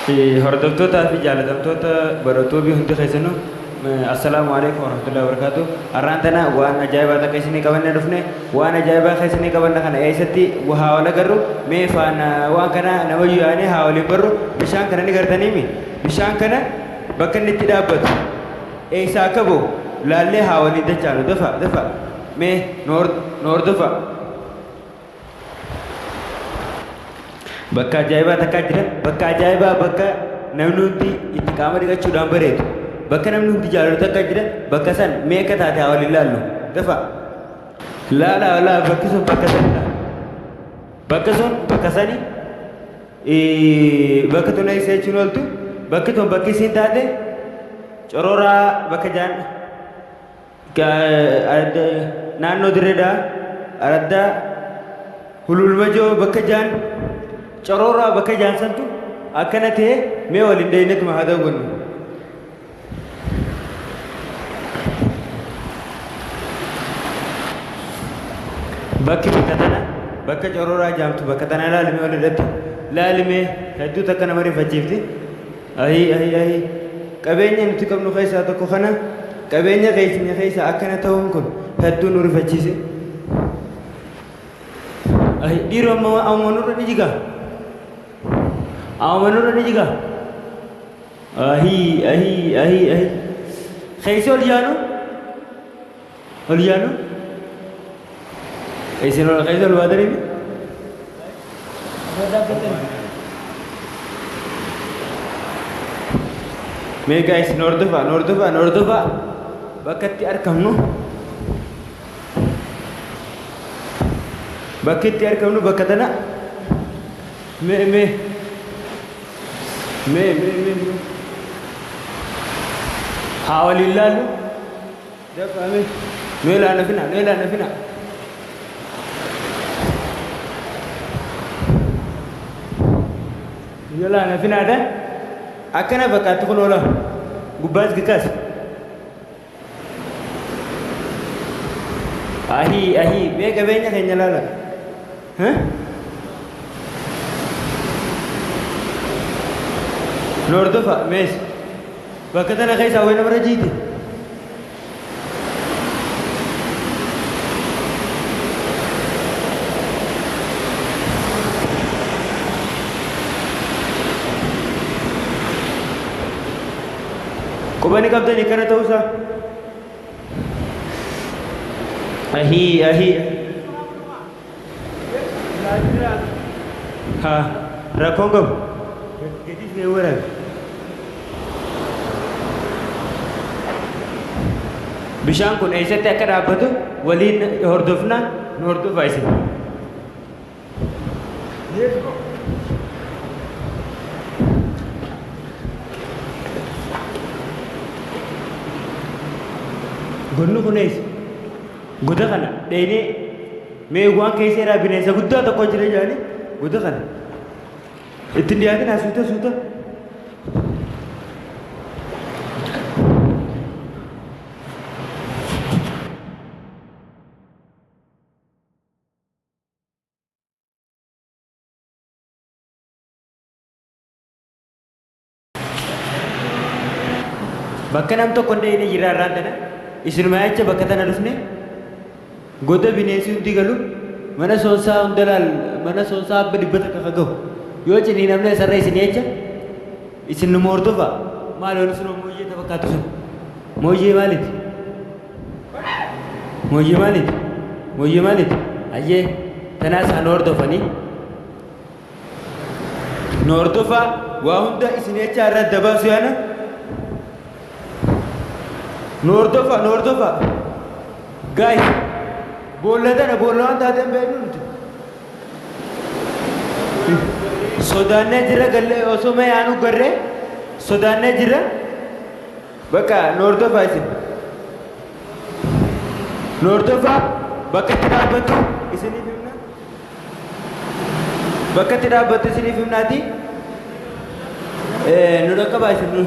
Hordoftootaa fi jaalatamtoota barattoota hundi keessanuu assalaamu alaikum warahmatullahi wabarakatuh. Har'aan tana waan ajaa'ibaa takka isinii qabannee dhufne, waan ajaa'ibaa kan isinii qabanne kana eessatti haa wal agarru, mee faana waan kana nama yaanee haa waliin barru. Bishaan kana ni gartaniimi, bishaan kana bakka inni itti dhaabbatu eessaa akka ba'u laallee haa waliin dachaanu. Dafa dafa mee nu hordofa. Bakka ajaa'ibaa takkaa jira, bakka ajaa'ibaa, bakka namni hundi itti qaama dhiqachuudhaan bareedu, bakka namni hundi jaalatu takka jira. Bakka san mee akka taate haa waliin laallu. Dafa laala laa, bakki sun bakka sanidha. Bakka sun bakka sani, bakka tun eessa jechuun ooltu, bakki tun bakki isiin taate Cororaa bakka jaan naannoo Dirreedhaa araddaa Hululmajoo bakka jaan Cororaa bakka jaan santu akkana ta'e. Mee waliin dheeynetuma haa daawwannu. Bakki bakka tana, bakka Cororaa jaamtu, bakka tana laalimee wal irratti laalimee hedduu takka nama rifachiifti. Ahii ahii ahii, qabeenya nuti qabnu keessaa tokko kana, qabeenya keenya keessaa akkana ta'uun kun hedduu nu rifachiise. Ahii dhiiroo, amma amma nurra ni jiga, amma nurra ni jiga. Ahii ahii ahii ahii, keessa ol yaanu, ol yaanu, isin ol keessa ol baatanii. Mee guys, nu hordofaa, nu hordofaa, nu hordofaa. Bakka itti argamnu, bakki itti argamnu bakka tana. Mee mee mee mee mee mee haa waliin laallu. Dafaa mee, nu ilaana fina, nu ilaana fina. Nu ilaana finaadha. Akkana fakkaatti kun oola gubbaas gikaas. Ahii ahii, mee qabeenya keenya laala. Nu hordofa mees, bakka tana keessaa wayi namarra jiiti. Quba ni qabdanii kana ta'uusaa. Ahii ahii. Haa rakkoon qabu. Gadis mee waraabe. Bishaan kun eessatti akka dhaabbatu waliin hordofna, nu hordofaa isin. Godni kun eessa? Goda kana dheenee mee waan keessa irraa bineensa guddaa tokko jira jedhanii goda kana. Ittiin dhiyaatin, suuta suuta. Bakka nam tokko hin dhayine jira irraan tana. Isinuma jecha bakka tana dhufne, goda bineensi hundi galu, mana soonsaa hunda laal, mana soonsaa abba 100 ka gahu. Yoo ciniinamne asarra isin jecha isin numa hordofa. Maal yoon sun mooyyee ta fakkaatu sun? Mooyyee maaliiti? Mooyyee maaliiti? Mooyyee maaliiti? Ayyee tanaas haa nu hordofanii. Nu hordofaa, waa hunda isin jecha irra dabaasu yaana. Nu hordofa, nu hordofa. Guys, boolla tana boolla waan taateen beeknu nuti. Sodaannee jira gallee osoo mee yaanu garree sodaannee jira. Bakka nu hordofaa isin. Nu hordofaa, bakka itti dhaabbattu isiniif himna. Bakka itti dhaabbattu isiniif himnaati. Nu dhaqqabaa isin nu.